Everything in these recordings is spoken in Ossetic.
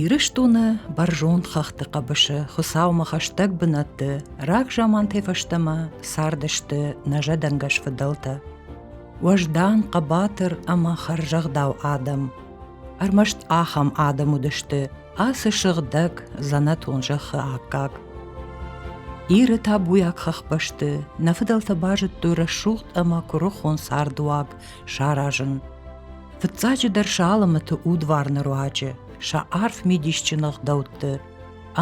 Ирыстоны бӕрзонд хӕхты хъӕбысы Хуыцаумӕ хӕстӕг бынӕтты рагзамантӕй фӕстӕмӕ цардысты нӕ зӕдӕнгӕс фыдӕлтӕ. Уӕздан, хъӕбатыр ӕмӕ хӕрзӕгъдау адӕм. Ӕрмӕст ахӕм адӕм уыдысты ацы сыгъдӕг дзӕнӕтон зӕххы аккаг. Иры табуйаг хӕхбӕсты нӕ фыдӕлтӕ базыдтой рӕсугъд ӕмӕ куырыхон цардуаг саразын. Фыццаджыдӕр сӕ алымыты удварны руаджы, сӕ арф мидисджын ӕгъдӕутты,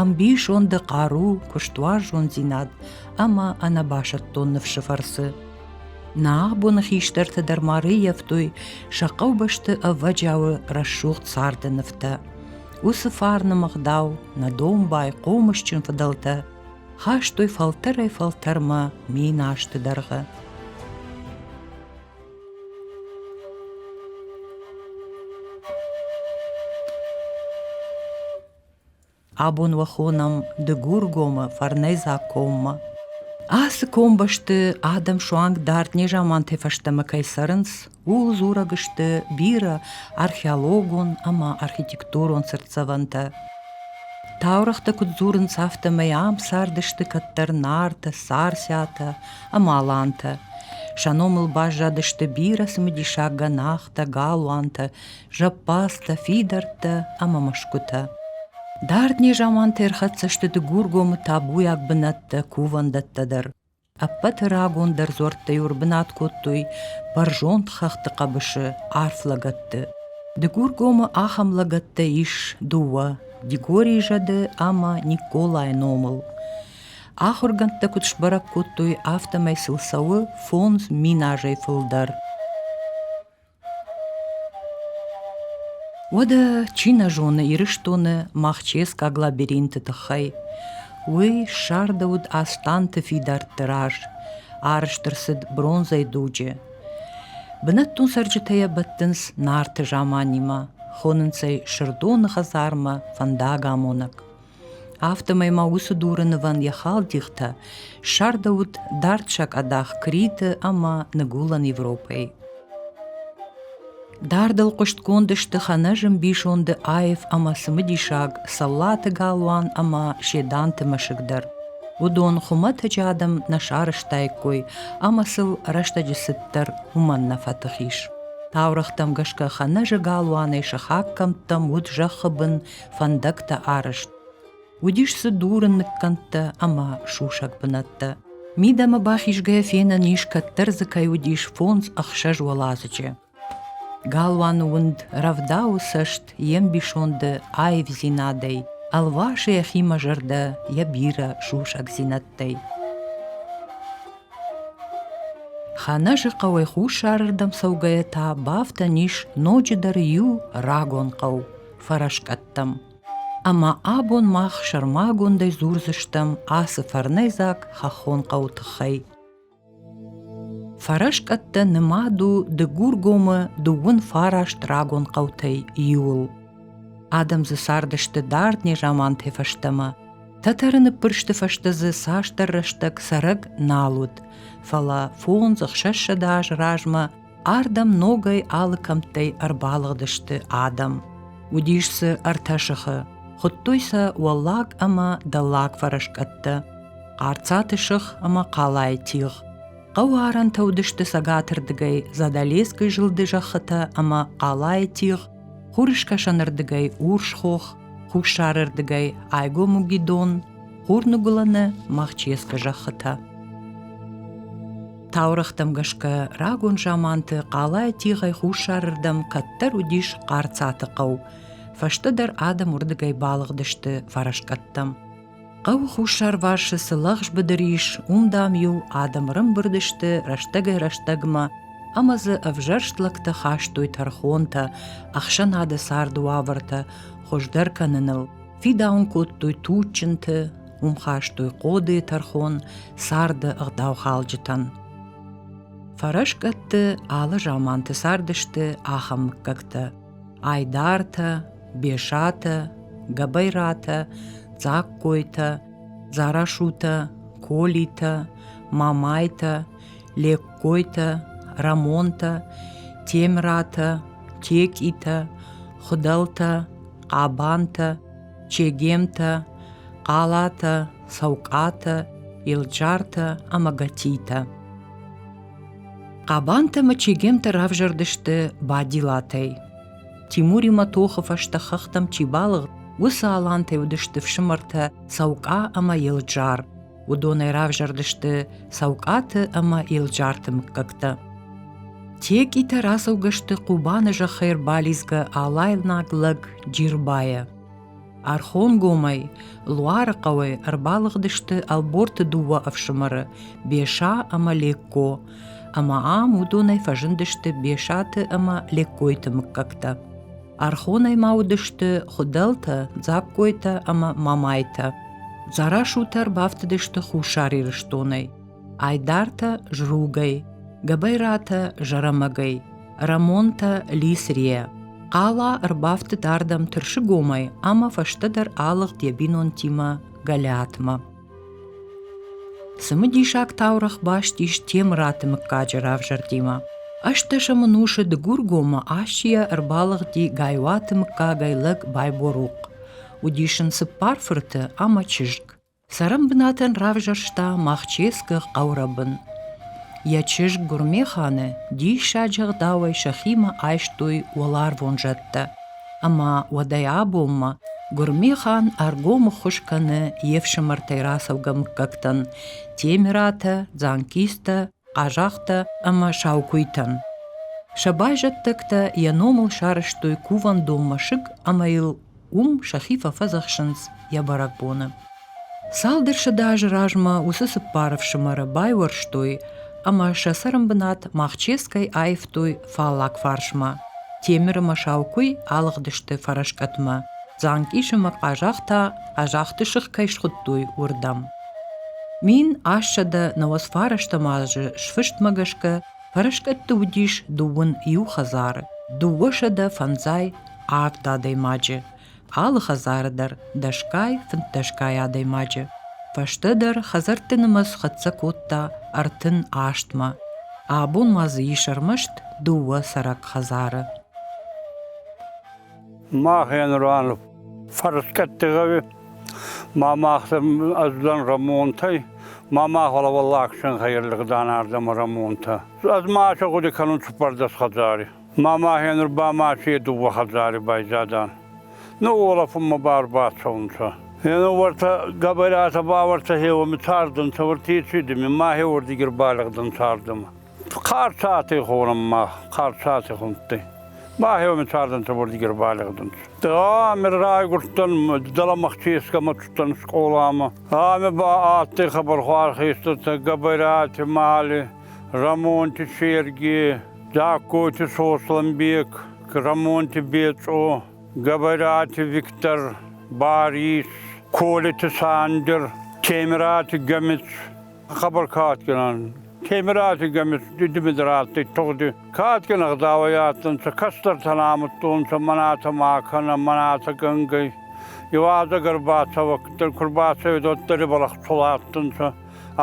ӕмбисонды хъару, куыстуарзондзинад ӕмӕ ӕнӕбасӕттон ныфсы фӕрцы. Нӕ абоны хистӕртӕ дӕр ма рыййӕфтой сӕ хъӕубӕсты ӕвӕджиауы рӕсугъд царды нывтӕ. Уыцы фарны ӕгъдау нӕ домбай хъомысджын фыдӕлтӕ хастой фӕлтӕрӕй-фӕлтӕрмӕ мин азты дӕргъы. Абон уӕ хонӕм Дыгургомы фӕрнӕйдзаг коммӕ. Ацы комбӕсты адӕм суанг дард незамантӕй фӕстӕмӕ кӕй цӕрынц, ууыл дзурӕг сты бирӕ археологон ӕмӕ архитектурон цыртдзӕвӕнтӕ. Таурӕгътӕ куыд дзурынц, афтӕмӕй ам цардысты кӕддӕр Нартӕ, Царциатӕ ӕмӕ Алантӕ. Сӕ номыл баззадысты бирӕ цымыдисаг гӕнахтӕ, галуантӕ, зӕппадзтӕ, фидӕрттӕ ӕмӕ мӕсгуытӕ. Дард незаманты ӕрхӕццӕ сты Дыгургомы табуйаг бынӕттӕ, кувӕндӕттӕ дӕр. Ӕппӕты рагондӕр дзуӕрттӕ-иу ӕрбынат кодтой бӕрзонд хӕхты хъӕбысы арф лӕгӕтты. Дыгургомы ахӕм лӕгӕттӕ ис дыууӕ – Дигорийы зӕды ӕмӕ Никколайы номыл. Ахуыргӕндтӕ куыд сбӕрӕг кодтой, афтӕмӕй сыл цӕуы 5000 азӕй фылдӕр. Уӕдӕ чи нӕ зоны Ирыстоны Махческаг лабиринты тыххӕй? Уый ссардӕуыд Астанты фидӕртты раз, арӕзт ӕрцыд бронзӕйы дуджы. Бынӕттон цӕрджытӕ йӕ бӕттынц Нарты заманимӕ, хонынц ӕй Сырдоны хӕдзармӕ фӕндагамонӕг. Афтӕмӕй ма уыцы дуры нывӕн йӕ халдихтӕ ссардӕуыд дард сакъадах Криты ӕмӕ Ныгуылӕн Европӕйы. Дардыл хъуыстгонд сты Хӕнӕзы ӕмбисонды аив ӕмӕ цымыдисаг Цӕллаты галуан ӕмӕ Седанты мӕсыг дӕр. Уыдон хуымӕтӕджы адӕм нӕ сарӕзтаиккой ӕмӕ сыл рӕстӕджы цыд дӕр уымӕн нӕ фӕтых ис. Таурӕгътӕм гӕсгӕ Хӕнӕзы галуанӕй сыхаг кӕмттӕм уыд зӕххы бын фӕндӕгтӕ арӕзт. Уыдис дзы дурын ныккӕндтӕ ӕмӕ сусӕг бынӕттӕ. Мидӕмӕ бахизгӕйӕ фенӕн ис, кӕддӕр дзы кӕй уыдис фондз-ӕхсӕз уӕладзыджы. Галуаны уынд рӕвдауы цӕст йе мбисонды аивдзинадӕй, ӕлвасы йӕхимӕ зӕрдӕ йӕ бирӕ сусӕгдзинӕдтӕй. Хӕнӕзы хъӕуӕй хуссарырдӕм цӕугӕйӕ та бафтӕн ис ноджыдӕр иу рагон хъӕу Фӕрӕскъӕттӕм. Ӕмӕ абон мах сӕрмагондӕй дзурдзыстӕм ацы фӕрнӕйдзаг хӕххон хъӕуы тыххӕй. Фӕрӕскъӕттӕ нымад у Дыгургомы дыууын фараст рагон хъӕутӕй иуыл. Адӕм дзы цардысты дард незамантӕй фӕстӕмӕ. Тӕтӕры ныппырсты фӕстӕ дзы цасдӕр рӕстӕг цӕрӕг нал уыд, фӕлӕ фондз-ӕхсӕзсӕдӕ азы размӕ ардӕм ногӕй алы кӕмттӕй ӕрбалыгъдысты адӕм. Уыдис дзы ӕртӕ сыхы, хуыдтой сӕ Уӕллаг ӕмӕ Дӕллаг Фӕрӕскъӕттӕ, Хъарцаты сых ӕмӕ Хъалайы тигъ. Хъӕуы арӕнтӕ уыдысты цӕгатырдыгӕй Задалескы зылды зӕххытӕ ӕмӕ Хъалайы тигъ, хурыскӕсӕнырдыгӕй Урс хох, хуссарырдыгӕй Айгомуги дон, хурныгуылӕны Махческы зӕххытӕ. Таурӕгътӕм гӕсгӕ рагон заманты Хъалайы тигъӕй хуссарырдӕм кӕддӕр уыдис Хъарцаты хъӕу, фӕстӕдӕр адӕм уырдыгӕй балыгъдысты Фӕрӕскъӕттӕм. Хъӕуы хуссарварсы цы лӕгъз быдыр ис, уым, дам-иу адӕм ӕрӕмбырд сты рӕстӕгӕй-рӕстӕгмӕ ӕмӕ дзы ӕвзӕрст лӕгтӕ хастой тӕрхонтӕ, ӕхсӕнады царды уавӕртӕ хуыздӕр кӕныныл, фидауын кодтой туджджынты, уым хастой хъодыйы тӕрхон царды ӕгъдаухалджытӕн. Фӕрӕскъӕтты алы заманты цардысты ахӕм мыггӕгтӕ: Айдартӕ, Бесатӕ, Гӕбӕйратӕ, Дзагкойтӕ, Дзарасутӕ, Колитӕ, Мамайтӕ, Леккойтӕ, Рӕмонтӕ, Темыратӕ, Текъитӕ, Хуыдӕлтӕ, Хъабантӕ, Чегемтӕ, Хъалатӕ, Цӕукъатӕ, Елджартӕ ӕмӕ Гатитӕ. Хъабантӕ ӕмӕ Чегемтӕ равзӕрдысты Бадилатӕй. Тимуримӕ тохы фӕстӕ хӕхтӕм чи балыгъд, уыцы алантӕй уыдысты фсымӕртӕ Цӕукъа ӕмӕ Елджар. Уыдонӕй равзӕрдысты Цӕукъаты ӕмӕ Елджарты мыггӕгтӕ. Текъитӕ рацӕугӕ сты Хъубаны зӕххӕй ӕрбалидзгӕ алайнаг лӕг Джирбайӕ. Ӕрхонгомӕй, Луары хъӕуӕй ӕрбалыгъдысты Ӕлборты дыууӕ ӕфсымӕры Беса ӕмӕ Лекко, ӕмӕ ам уыдонӕй фӕзындысты Бесаты ӕмӕ Леккойты мыггӕгтӕ. Ӕрхонӕй ма уыдысты Хуыдӕлтӕ, Дзагкойтӕ ӕмӕ Мамайтӕ. Дзарасутӕ ӕрбафтыдысты Хуссар Ирыстонӕй, Айдартӕ Зругӕй, Гӕбӕйратӕ Зӕрӕмӕгӕй, Рӕмонтӕ Лисрийӕ. Хъала ӕрбафтыд ардӕм Тырсыгомӕй ӕмӕ фӕстӕдӕр алыгъд йӕ бинонтимӕ Гӕлиатмӕ. Цымыдисаг таурӕгъ баст ис Темыраты мыггаджы равзӕрдимӕ. Ӕстдӕсӕм ӕнусы Дыгургоммӕ Асийӕ ӕрбалыгъди Гайуаты мыггагӕй лӕг Байборухъ. Уыдис ын цыппар фырты ӕмӕ чызг. Цӕрӕнбынатӕн равзӕрста Махческы хъӕурӕбын. Йӕ чызг Гуырмеханы диссаджы ӕгъдауӕй сӕхимӕ айстой уӕларвон зӕдтӕ. Ӕмӕ уӕдӕй абонмӕ Гуырмехан ӕргом ӕххуыс кӕны йе фсымӕртӕй рацӕугӕ мыггӕгтӕн Темиратӕ, Дзанкистӕ, Хъазахътӕ ӕмӕ Саукуйтӕн. Сӕ байзӕддӕгтӕ йӕ номыл сарӕзтой кувӕндон мӕсыг ӕмӕ йыл уым сӕхи фӕфӕдзӕхсынц йӕ бӕрӕгбоны. Цалдӕр сӕдӕ азы размӕ уыцы цыппар ӕфсымӕры байуӕрстой ӕмӕ сӕ цӕрӕнбынат Махческӕй аивтой фаллаг фарсмӕ. Темыр ӕмӕ Саукуй алыгъдысты Фӕрӕскъӕтмӕ, Дзанкъис ӕмӕ Хъазах та Хъазахты сых кӕй схуыдтой, уырдӕм. 1899 азы сфыстмӕ гӕсгӕ Фӕрӕскъӕтты уыдис дыууын иу хӕдзары, 257 адӕймаджы, алы хӕдзары дӕр дӕсгай, фынддӕсгай адӕймаджы. Фӕстӕдӕр хӕдзӕртты нымӕц хӕццӕ кодта 38-мӕ. Абон ма дзы ис ӕрмӕст дыууӕ цӕрӕг хӕдзары. Махӕн ран фӕрскъӕтты гъӕуи ма мах ӕз дӕн Рӕмонтӕй, ма мах уӕллаг синхӕй ӕрлигъдан ардӕмӕ Рӕмонтӕ. Ӕз ма аци гъуди кӕнун цуппӕрдӕс хӕдзари. Ма махе нур ба ма ци дууӕ хӕдзари байзадан. Ну уолӕфунмӕ ба ӕрбацӕунцӕ. Е уӕртӕ Гӕбӕлатӕ ба уӕртӕ хеуоми цардӕнцӕ, уӕртӕ еци ма хеуордиги ӕрбалигъдӕнцӕ ардӕмӕ. Хъарцати хонӕн ма Хъарцати хундтӕй. Мӕхеуӕ цардӕнцӕ уордиги ӕрбалигъдӕнцӕ. Ами райгурдтӕн, дӕлӕ Махческӕмӕ цудтӕн скъоламӕ. Ами ба адтӕй хъӕбӕр хестӕртӕ Гӕбӕрати Мали, Рӕмонти Серги, Дзагкойти Сосланбек, Рӕмонти Бецъо, Гӕбӕрати Виктор, Барис, Колити Сандер, Темирати Гӕмиц. Хъӕбӕр кадгинӕн. Темирати Гӕмис Димитрати тугъди кадгин ӕгъдауӕй адтӕнцӕ, кӕстӕртӕн амудтонцӕ мӕнӕтӕ ма кӕнӕ, мӕнӕтӕ гӕнгӕй. Иуазӕг ӕрбацӕуӕг дӕр ку рбацӕуидӕ, уӕддӕр ибӕл ӕхцул адтӕнцӕ.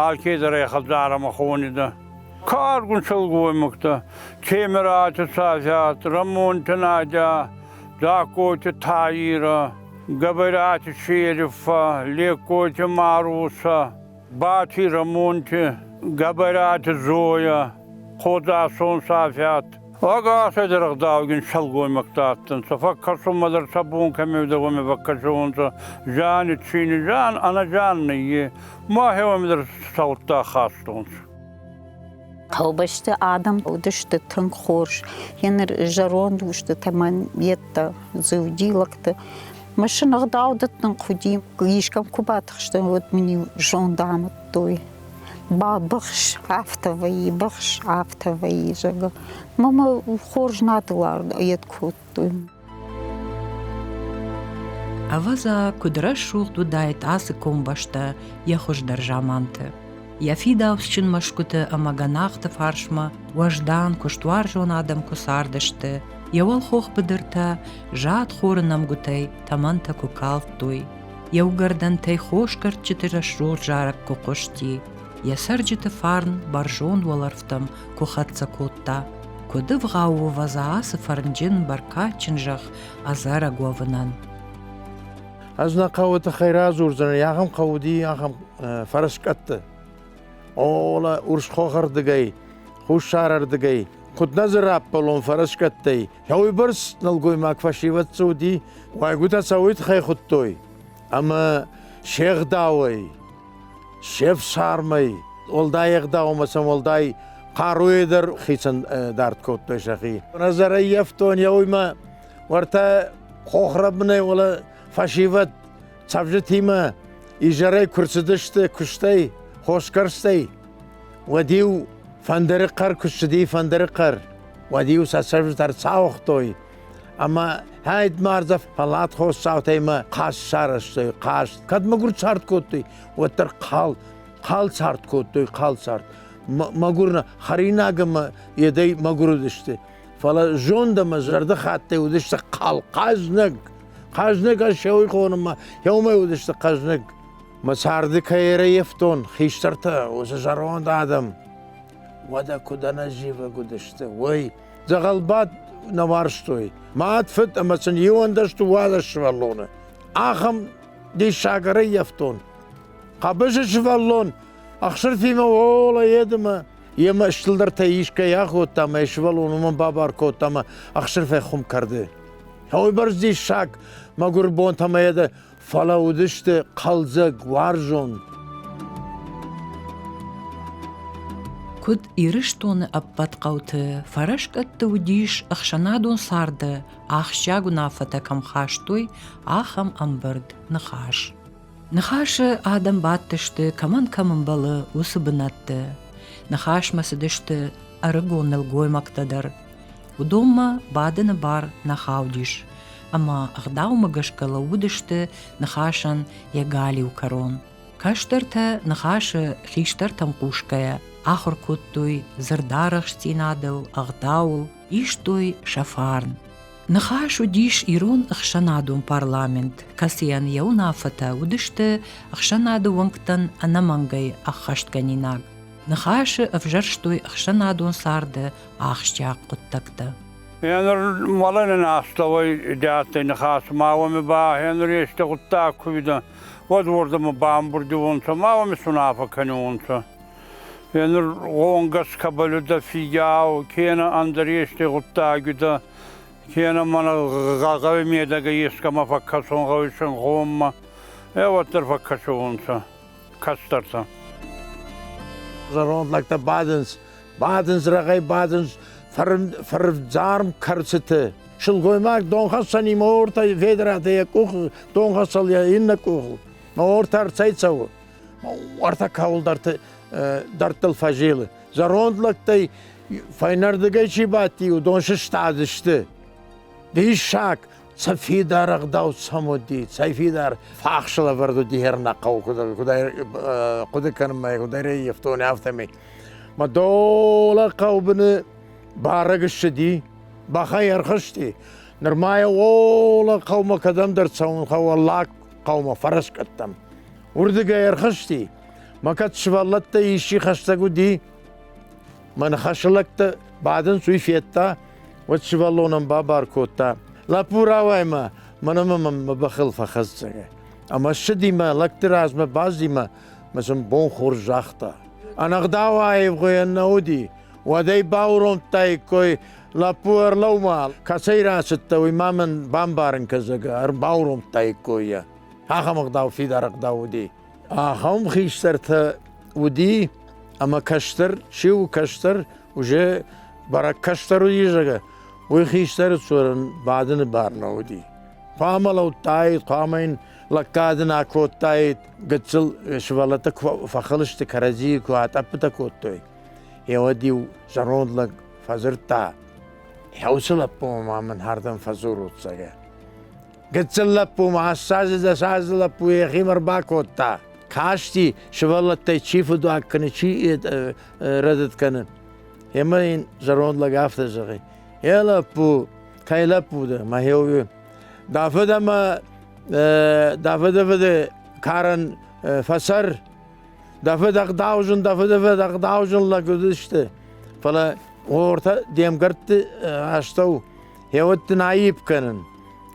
Алкедӕр ӕй хӕдзарӕмӕ хонидӕ. Каргун силгоймӕгтӕ Темирати Сафиат, Рӕмонти Надя, Дзагкойти Таира, Гӕбӕрати Шерифа, Леккойти Маруса, Бати Рӕмонти, Гӕбӕрати Зоя, Ходӕсон Сафиат. Ӕгасӕй дӕр ӕгъдаугин сӕлгоймӕгтӕ адтӕнцӕ. Фӕккӕсунмӕ дӕр сӕ бон кӕми уидӕ, уоми фӕккӕсонцӕ. Зиани цийни зиан, ӕнӕзиан нӕййе. Мӕхеуӕми дӕр цӕудта хастонцӕ. Хъӕубӕсты адӕм уыдысты тынг хорз. Еныр зӕронд устытӕ мӕн йедтӕ дзы уыди лӕгты. Мӕ сын ӕгъдау дӕттын хъуыди. Искӕм куы батыхстӕн, уӕд мын-иу зонд амыдтой. Бабыхс, афтӕ вӕййы, быхс, афтӕ вӕййы, зӕгъгӕ. Мӕ мӕ хорз надыл йед кодтой. Ӕвӕдза, куыд рӕсугъд уыдаид ацы комбӕстӕ йӕ хуыздӕр заманты. Йӕ фидауцджын мӕсгуыты ӕмӕ гӕнахты фарсмӕ уӕздан, куыстуарзон адӕм куы цардысты, йӕ уӕлхох быдыртӕ зад хоры нӕмгуытӕй тӕмӕнтӕ куы калдтой, йӕ уыгӕрдӕнтӕй хосгӕрдджыты рӕсугъд зарӕг куы хъуысти, йӕ цӕрджыты фарн бӕрзонд уӕлӕрвтӕм куы хӕццӕ кодта, куыд ӕвгъау у ӕвӕдза ацы фӕрнджын, бӕркадджын зӕхх ӕдзӕрӕг уӕвынӕн. Ӕз нӕ хъӕуы тыххӕй радзурдзынӕн, ахӕм хъӕу уыди, ахӕм фӕрӕскъӕтты. Ола Урсхохӕрдыгӕй, Хуссарӕрдыгӕй, куыд нӕ дзы раппӕлон фӕрӕскъӕттӕй, уыйбӕрц нӕлгоймаг фӕсивӕд дзы уыди, уӕйгуытӕ сӕ уый тыххӕй хуыдтой. Ӕмӕ се гъдауӕй, се фсармӕй, уӕлдай ӕгъдаумӕ сӕм уӕлдай хъаруйӕ дӕр хицӕн дард кодтой сӕхи. Ӕз ӕрӕййӕфтон йӕ уыймӕ уӕртӕ хохрӕбынӕй уӕлӕ фӕсивӕд цӕвджытимӕ изӕрӕй куы рцыдысты куыстӕй, хосгӕрстӕй, уӕд-иу фӕндыры хъӕр куы ссыди, фӕндыры хъӕр, уӕд-иу сӕ цӕвджытӕ ӕрцауыгътой ӕмӕ хӕйд-мардзӕ фӕллад хосдзаутӕй мӕ хъазт сарӕзтой, хъазт. Кӕд мӕгуыр цард кодтой, уӕддӕр хъал, хъал цард кодтой, хъал цард. Мӕгуыр нӕ, хӕринаг ӕмӕ едӕй мӕгуыр уыдысты. Фӕлӕ зонд ӕмӕ зӕрдыхаттӕй уыдысты хъал, хъӕзныг. Хъӕзныг ӕз сӕуый хонынмӕ, еумӕ уыдысты хъӕзныг. Мӕ царды кӕй ӕрӕййӕфтон хистӕртӕ, уыцы зӕронд адӕм, уӕдӕ куыд ӕнӕзивӕг уыдысты, уый. Дзӕгъӕлбадт нӕ уарзтой. Мад, фыд ӕмӕ сын 11 12 сывӕллоны. Ахӕм диссаг ӕрӕййӕфтон. Хъӕбысы сывӕллон ӕхсырфимӕ ола едымӕ йемӕ стылдӕртӕй искӕй аходта ӕмӕ йӕ сывӕллон уымӕн бабар кодта ӕмӕ ӕхсырфӕй хуым кӕрды. Уыйбӕрц диссаг мӕгуыр бонтӕ ӕмӕ йӕ фӕлӕ уыдысты хъӕлдзӕг, уарзон. Куыд Ирыстоны ӕппӕт хъӕуты фӕрӕскъӕтты уыдис ӕхсӕнадон царды ахсджиаг уынаффӕтӕ кӕм хастой, ахӕм ӕмбырд, ныхас. Ныхасы адӕм бадтысты, кӕмӕн кӕм ӕмбӕлы, уыцы бынӕтты. Ныхасмӕ цыдысты ӕрыгон нӕлгоймӕгтӕ дӕр. Уыдонмӕ бадыны бар нӕ хаудис, ӕмӕ ӕгъдаумӕ гӕсгӕ лӕууыдысты ныхасӕн йӕ галиу кӕрон. Кӕстӕртӕ ныхасы хистӕртӕм хъусгӕйӕ ахуыр кодтой дзырдарӕхстдзинадыл, ӕгъдауыл, истой сӕ фарн. Ныхас уыдис ирон ӕхсӕнадон парламент, кӕцыйӕн йӕ уынаффӕтӕ уыдысты ӕхсӕнады уӕнгтӕн ӕнӕмӕнгӕй ӕххӕстгӕнинаг. Ныхасы ӕвзӕрстой ӕхсӕнадон царды ахсджиаг хъуыддӕгтӕ. Еныр мӕлӕнӕн астӕуӕй дӕттӕй ныхас ма уоми ба еныр ести гъуддаг ку уидӕ, уӕд уордӕмӕ бамбурд уонцӕ ма уоми сунаффӕ кӕниуонцӕ. Еныр гъонгӕс кӕбӕл уидӕ фиййау, кенӕ ӕндӕр ести гъуддаг уидӕ, кенӕ мӕнӕ гъӕуи медӕгӕ ескӕмӕ фӕккӕсун гъӕуй сингъоммӕ, е уӕддӕр фӕккӕсиуонцӕ кӕстӕртӕ. Зӕронд лӕгтӕ бадынц, бадынц рӕгъӕй бадынц фӕрвдзарм кӕрцыты. Сылгоймаг донхӕссӕнимӕ ортӕ ведратӕ йӕ къухы, донхӕссӕн йӕ иннӕ къухыл. Ортӕ ӕрцӕйцӕуы. Уӕртӕ кӕуылдӕрты дӕрдтыл фӕзилы. Зӕронд лӕгтӕй фӕйнӕрдыгӕй чи бадти, уыдон сыстадысты. Диссаг, сӕ фидар ӕгъдау цӕм уыди, цӕй фидар фахсыл ӕвӕрд уыди хӕрнӕ хъӕуы куыд хъуыды кӕнынмӕ, куыд ӕрӕййӕфтон, афтӕмӕй. Мӕ долӕ хъӕубыны барӕг ссыди, бӕхӕй ӕрхызти. Нырма йӕ олӕ хъӕумӕ кӕдӕмдӕр цӕуын хъӕуы, лӕг хъӕумӕ фӕрӕскъӕттӕм. Уырдыгӕй ӕрхызти. Мӕ кӕд сывӕллӕттӕ исчи хӕстӕг уыди, мӕ ныхасы лӕгтӕ бадынц, уый федта, уӕд сывӕллонӕн бабар кодта. Лӕппу рауай ма, мӕнӕ мӕ мӕ бӕхыл фӕхӕццӕг. Ӕмӕ ссыди мӕ лӕгты размӕ базди мӕ, мӕ сын бон хорз загъта. Ӕнӕгъдау аивгъуыйӕн нӕ уыди, уӕд ӕй бауромдтаиккой, лӕппу ӕрлӕуу-ма, кӕцӕй рацыдтӕ, уый ма мын бамбарын кӕн, зӕгъгӕ, ӕрбауромдтаиккой йӕ. Ахӕм ӕгъдау фидар ӕгъдау уыди. Ахӕм хистӕртӕ уыди, ӕмӕ кӕстӕр, чи у кӕстӕр, уже бӕрӕг кӕстӕр уыди, зӕгъгӕ, уый хистӕры цурӕн бадыны бар нӕ уыди. Хъуамӕ лӕудтаид, хъуамӕ йын лӕггад ын акодтаид, гыццыл сывӕллӕттӕ куы фӕхыл сты, кӕрӕдзийы куы атъӕппытӕ кодтой, уӕд-иу зӕронд лӕг фӕдзырдта, уыцы лӕппумӕ ма мын хӕрдӕм фӕдзурут, зӕгъгӕ. Гыццыл лӕппу ма ассазы дӕсазы лӕппу йӕхимӕ ӕрбакодта. Касти, сывӕллӕттӕй чи фыдуаг кӕны, чи рӕдыд кӕны. Ӕмӕ йын зӕронд лӕг афтӕ зӕгъы: Е лӕппу, кӕй лӕппу дӕ, мӕхеуи? Дӕ фыд ӕмӕ дӕ фыды фыды карӕн фӕцӕр. Дӕ фыд ӕгъдауджын, дӕ фыды фыд ӕгъдауджын лӕг уыдысты. Фӕлӕ ортӕ де мгӕртты астӕу Гъеуӕд дын аипп кӕнын.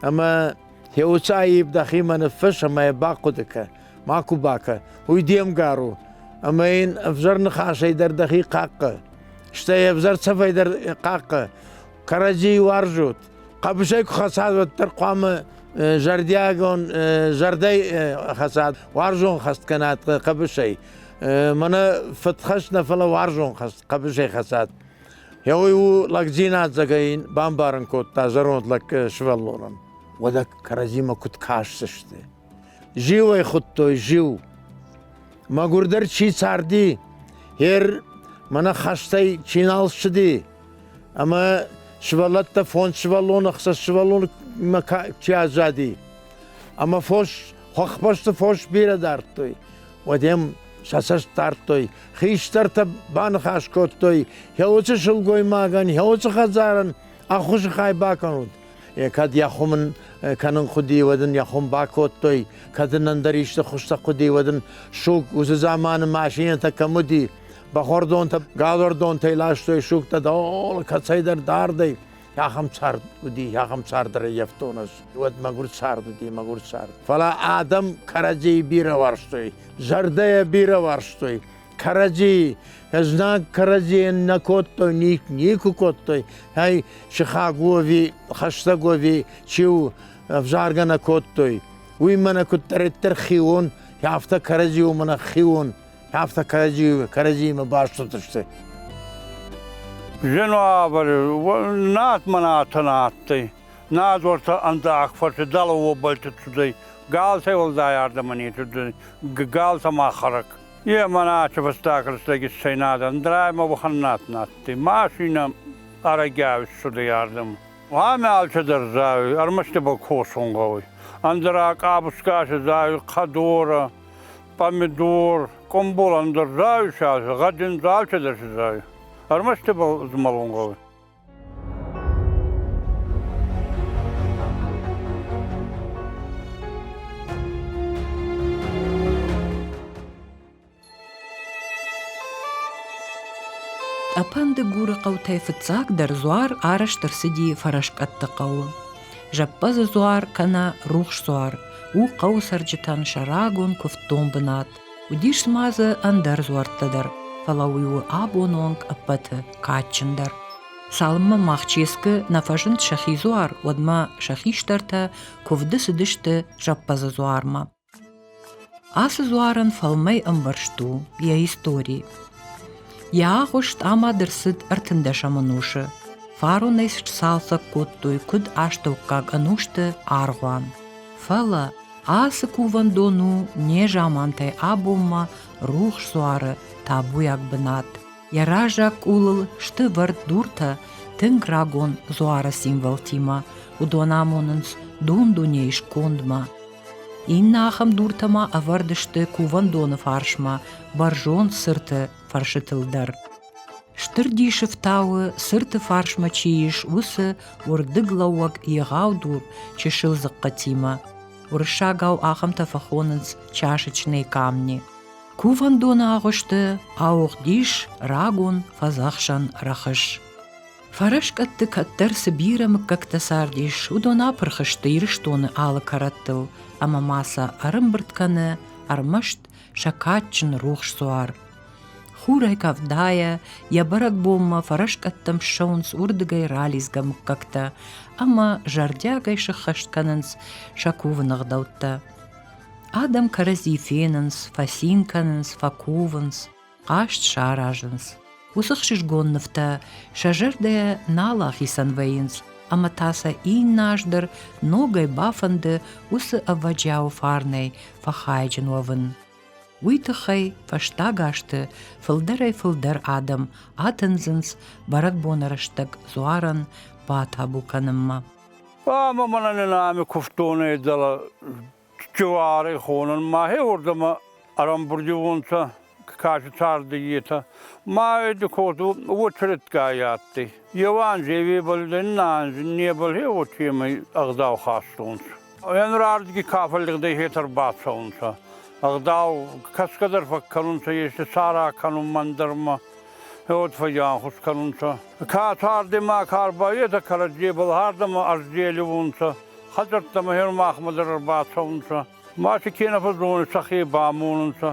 Ӕмӕ Уыцы аипп дӕхимӕ ныффысс ӕмӕ йӕ бахъуыды кӕ, макуы бакӕ. Уый де мгар у, ӕмӕ йын ӕвзӕр ныхасӕй дӕр дӕхи хъахъхъӕ. Стӕй ӕвзӕр цӕфӕй дӕр хъахъхъӕ. Кӕрӕдзийы уарзут. Хъӕбысӕй куы хӕцат, уӕддӕр хъуамӕ зӕрдиагон зӕрдӕй хӕцат, уарзон хӕст кӕнат хъӕбысӕй. Мӕнӕ фыдхӕст нӕ, фӕлӕ уарзон хӕст хъӕбысӕй хӕцат. Уый у лӕгдзинад, зӕгъгӕ, йын бамбарын кодта зӕронд лӕг сывӕллонӕн. Уӕдӕ кӕрӕдзимӕ куыд кӕсдзысты? Зиу ӕй хуыдтой, зиу. Мӕгуырдӕр чи царди, ер мӕнӕ хӕстӕй чи нал ссыди, ӕмӕ сывӕллӕттӕ фондз сывӕллоны, ӕхсӕз сывӕллонмӕ чи аззади, ӕмӕ фос, хохбӕсты фос бирӕ дардтой, уӕд ӕм сӕ цӕст дардтой. Хистӕртӕ баныхас кодтой, йӕ уыцы сылгоймагӕн, йӕ уыцы хӕдзарӕн ӕххуысы хай бакӕнут. Кӕд йӕ хуым ын кӕнын хъуыди, уӕд ын йӕ хуым бакодтой, кӕд ын ӕндӕр исты хуызтӕ хъуыди, уӕд ын суг уыцы заманы машинӕтӕ кӕм уыди, бӕхуӕрдонтӕ, галуӕрдонтӕй ластой сугтӕ дол кӕцӕйдӕр дардӕй. Ахӕм цард уыди, ахӕм цард ӕрӕййӕфтон ӕз. Уӕд мӕгуыр цард уыди, мӕгуыр цард. Фӕлӕ адӕм кӕрӕдзийы бирӕ уарзтой, зӕрдӕйӕ бирӕ уарзтой. Кӕрӕдзийы знаг кӕрӕдзийӕн нӕ кодтой, никуы кодтой. Ай сыхаг у ӕви хӕстӕг у ӕви чи у, ӕвзаргӕ нӕ кодтой. Уый мӕнӕ куыддӕриддӕр хион, афтӕ кӕрӕдзи у мӕнӕ хион, афтӕ кӕрӕдзиимӕ баст уыдысты. Зын уавӕры над мӕн атӕн адтӕй. Над уӕртӕ ӕндах фӕрсы дӕлӕ уобӕлти цудӕй. Галтӕй уӕлдай ардӕмӕ не цудӕй, галтӕ ма хӕрӕг. Е мӕнӕ аци фӕстаг рӕстӕги иссӕй над, ӕндӕрӕй мӕ уӕхӕн над на адтӕй. Машинӕ ӕрӕгиау иссудӕй ардӕмӕ. Ами алчедӕр зайуй, ӕрмӕст ибӕл косун гъӕуй. Ӕндӕра къабускаси зайуй хъӕдорӕ, помидор, къумбул ӕндӕр зайуй гъӕдин алчедӕр си зайуй. Ӕрмӕст ибӕл змӕлун гъӕуй. Тъӕпӕн Дыгуры хъӕутӕй фыццагдӕр дзуар арӕзт ӕрцыди Фӕрӕскъӕтты хъӕуы. Зӕппадзы дзуар кӕнӕ Рухс дзуар у хъӕуы цӕрджытӕн сӕ рагон куывддон бынат. Уыдис ма дзы ӕндӕр дзуӕрттӕ дӕр, фӕлӕ уый у абоны онг ӕппӕты кадджындӕр. Цалынмӕ Махческы нӕ фӕзынд сӕхи дзуар, уӕдмӕ сӕ хистӕртӕ куывды цыдысты Зӕппадзы дзуармӕ. Ацы дзуарӕн фӕлмӕй ӕмбӕрзт у йӕ истори. Йӕ агъуыст амад ӕрцыд ӕртындӕсӕм ӕнусы. Фаронӕй сцалцӕг кодтой куыд астӕуккаг ӕнусты аргъуан. Фӕлӕ ацы кувӕндон у незамантӕй абонмӕ рухс дзуары табуйаг бынат. Йӕ раззаг къулыл сты вӕрд дуртӕ тынг рагон дзуары символтимӕ, уыдон амонынц дун-дунейы скондмӕ. Иннӕ ахӕм дуртӕ ма ӕвӕрд сты кувӕндоны фарсмӕ бӕрзонд цырты фӕрсытыл дӕр. Стыр дисы фтауы, цырты фарсмӕ чи ис, уыцы уырдыглӕууӕг егъау дур чысыл дзыхъхъытимӕ. Уырыссагау ахӕмтӕ фӕхонынц чашечные камни. Кувӕндоны агъуысты ауыгъд ис рагон фӕдзӕхсӕн рӕхыс. Фӕрӕскъӕтты кӕддӕр цы бирӕ мыггӕгтӕ цардис, уыдон апырх сты Ирыстоны алы кӕрӕттыл ӕмӕ ма сӕ ӕрӕмбырд кӕны ӕрмӕст сӕ кадджын рухс дзуар. Хурӕй къӕвдайӕ йӕ бӕрӕгбонмӕ фӕрӕскъӕттӕм ссӕуынц уырдыгӕй ралидзгӕ мыггӕгтӕ ӕмӕ зӕрдиагӕй сыххӕст кӕнынц сӕ кувыны ӕгъдӕуттӕ. Адӕм кӕрӕдзи фенынц, фӕцин кӕнынц, фӕкувынц, хъазт саразынц. Уыцы хсызгон нывтӕ сӕ зӕрдӕйӕ нал ахицӕн вӕййынц ӕмӕ та сӕ иннӕ аз дӕр ногӕй бафӕнды уыцы ӕвӕджиауы фарнӕй фӕхайджын уӕвын. Уый тыххӕй фӕстаг азты фылдӕрӕй-фылдӕр адӕм атындзынц бӕрӕгбоны рӕстӕг дзуарӕн батабу кӕнынмӕ. Ӕма мӕнӕн ин ами кувдтонӕй дӕлӕ Джуари хонун мӕхе уордӕмӕ ӕрӕмбурдиуонцӕ кӕси царди етӕ. Ма ӕд код уотӕ адтӕй. Еу анз ебел, иннӕ анз небел хе уотемӕй ӕгъдау хастонцӕ. Ӕнӕ ардиги ка фӕллигъдӕй хетӕ ӕрбацӕунцӕ. Ӕгъдау кӕсгӕ дӕр фӕккӕнунцӕ, ести сара кӕнун мӕндӕрмӕ, уӕд фӕййанхус кӕнунцӕ. Ка царди ма ка ӕрбайетӕ кӕрӕдзебӕл ардӕмӕ ӕрзелиуонцӕ. Хӕдзӕрттӕмӕ хер махмӕ дӕр ӕрбацӕунцӕ. Ма си ке нӕ фӕззонуй, сӕхе бамонунцӕ.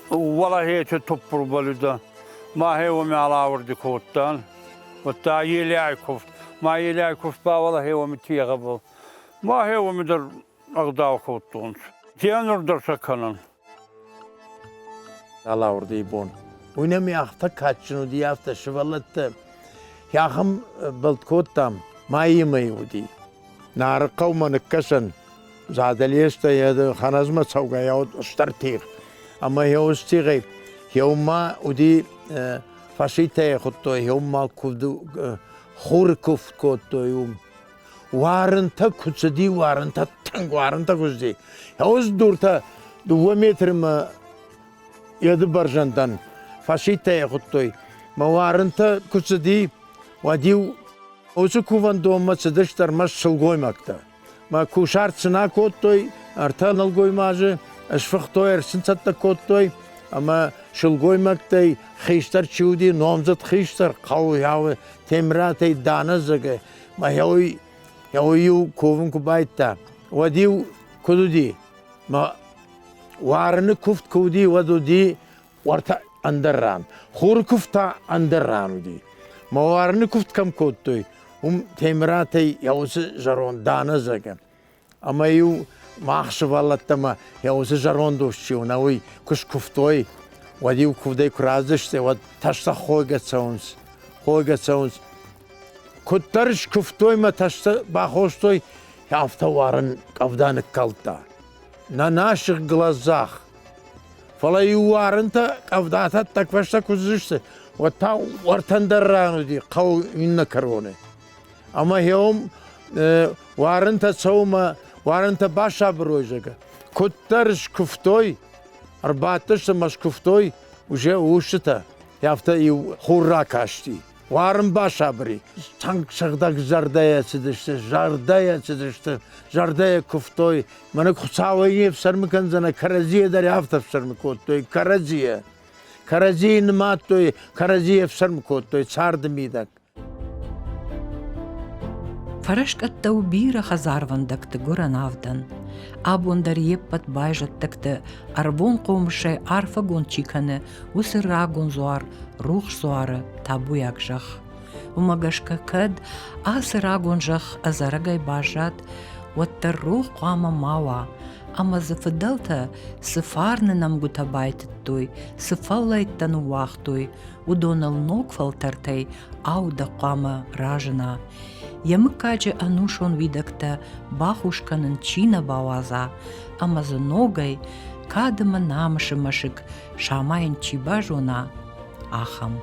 Уӕлӕхети туппурбӕл ма хе уоми алаурди кодтан. Уӕдта Елиай куфт. Ма Елиай куфт ба уӕлӕхе уоми тегъӕбӕл. Ма хе уоми дӕр ӕгъдау кодтонцӕ. Тенор дӕр сӕ кӕнӕн. Алаурдийы бон. Уый нӕм афтӕ кадджын уыди, афтӕ сывӕллӕттӕ ахӕм бӕлд кодтам, майы уыди. Нары хъӕумӕ ныккӕсӕн, Задӕлестӕ йӕ Хӕнӕзмӕ цӕугӕйӕ уыд стыр тигъ. Ӕмӕ йӕ уыцы тигъӕй еумӕ уыди фашиттӕ йӕ хуыдтой, еумӕ куывды хуры куывд кодтой уым. Уарынтӕ куы цыди, уарынтӕ тынг уарынтӕ куы цыди. Уыцы дуртӕ 2 метрмӕ йӕды бӕрзӕндӕн фашиттӕ йӕ хуыдтой. Мӕ уарынтӕ куы цыди, уӕд-иу уыцы кувӕндонмӕ цыдысты ӕрмӕст сылгоймӕгтӕ. Мӕ кусарт сын акодтой, ӕртӕ нӕлгоймаджы сфыхтой, ӕрсынцӕттӕ кодтой ӕмӕ сылгоймӕгтӕй хистӕр чи уыди, номдзыд хистӕр, хъӕуы Темыратӕй Даназӕгы мӕ иу кувын куы байдта, уӕд-иу куыд уыди? Мӕ уарыны куывд куы уыди, уӕд уыди уӕртӕ ӕндӕр ран. Хуры куывд та ӕндӕр ран уыди. Мӕ уарыны куывд кӕм кодтой, уым Темыратӕй йӕ уыцы зӕронд Даназӕгы. Ӕмӕ-иу мах сывӕллӕттӕ мӕ йӕ уыцы зӕронд ус чи у, нӕ уый куы скуывтой, уӕд-иу куывдӕй куы раздысты, уӕд тӕстӕ хойгӕ цӕуынц, хойгӕ цӕуынц. Куыддӕр скуывтой мӕ тӕстӕ бахостой, афтӕ уарын къӕвда ныккалдта. На наших глазах. Фӕлӕ-иу уарынтӕ къӕвдатӕ тӕквӕстӕ куы уыдзысты, уӕд та уӕртӕн дӕр ран уыди хъӕуы иннӕ кӕроны. Ӕмӕ хеум уарынтӕ цӕуы уарынтӕ басабыр уой, зӕгъгӕ. Куыддӕр скуывтой, ӕрбадтысты мӕ скуывтой уже устытӕ, афтӕ иу хур ракасти. Уарын басабыр и. Тынг сыгъдӕг зӕрдӕйӕ цыдысты, зӕрдӕйӕ цыдысты, зӕрдӕйӕ куывтой. Мӕнӕ Хуыцауӕй не фсӕрмы кӕндзӕнӕ, кӕрӕдзийӕ дӕр афтӕ ӕфсӕрмы кодтой, кӕрӕдзийӕ. Кӕрӕдзийы нымадтой, кӕрӕдзийы ӕфсӕрмы кодтой царды мидӕг. Фӕрӕскъӕттӕ у бирӕ хӕдзарвӕндӕгты гуырӕн авдӕн. Абон дӕр йе ппӕт байзӕддӕгты ӕрвон хъомысӕй арфӕгонд чи кӕны, уыцы рагон дзуар рухс дзуары табуйаг зӕхх. Уымӕ гӕсгӕ кӕд ацы рагон зӕхх ӕдзӕрӕгӕй баззад, уӕддӕр рох хъуамӕ ма уа, ӕмӕ дзы фыдӕлтӕ цы фарны нӕмгуытӕ байтыдтой, цы фӕллӕйттӕ ныууагътой, уыдоныл ног фӕлтӕртӕй аудӕг хъуамӕ разына, йӕ мыггаджы ӕнусон уидӕгтӕ бахус кӕнын чи нӕ бауадза ӕмӕ дзы ногӕй кад ӕмӕ намысы мӕсыг самайын чи базона, ахӕм.